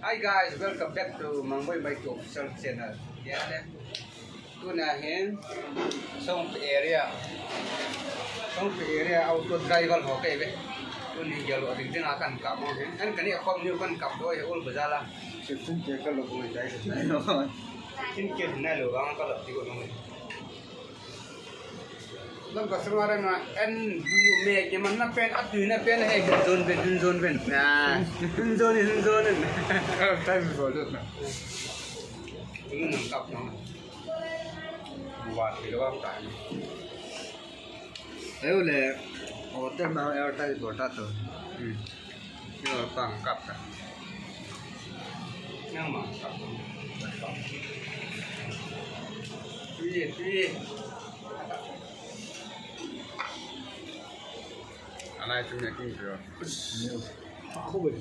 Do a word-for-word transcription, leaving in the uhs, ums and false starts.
Hi guys, welcome back to Mangboi Maito official channel. Tuna hin Songpi area, Songpi area auto driver ho kahiuve. Tuni gel lou ding ding a kahin kap mong hin. An kani khom niu kahin kap doi Old Bazar a. Fifteen K kalo boi dai. Fifteen K nailou vang kalo ti ko nong. Lam ka sung areng a, en, me, ke man na pen, atu na pen, he, zone pen, zone pen. Ah, zone, zone. Air time bol lut na. Inu nang kap na. Buat, bilo kap na. Ayo le, hotel na air time bol ta to. Hmm. Yo, pang kap ta. Yang ma kap. Tui, tui. Anai tu me king tu. Aku be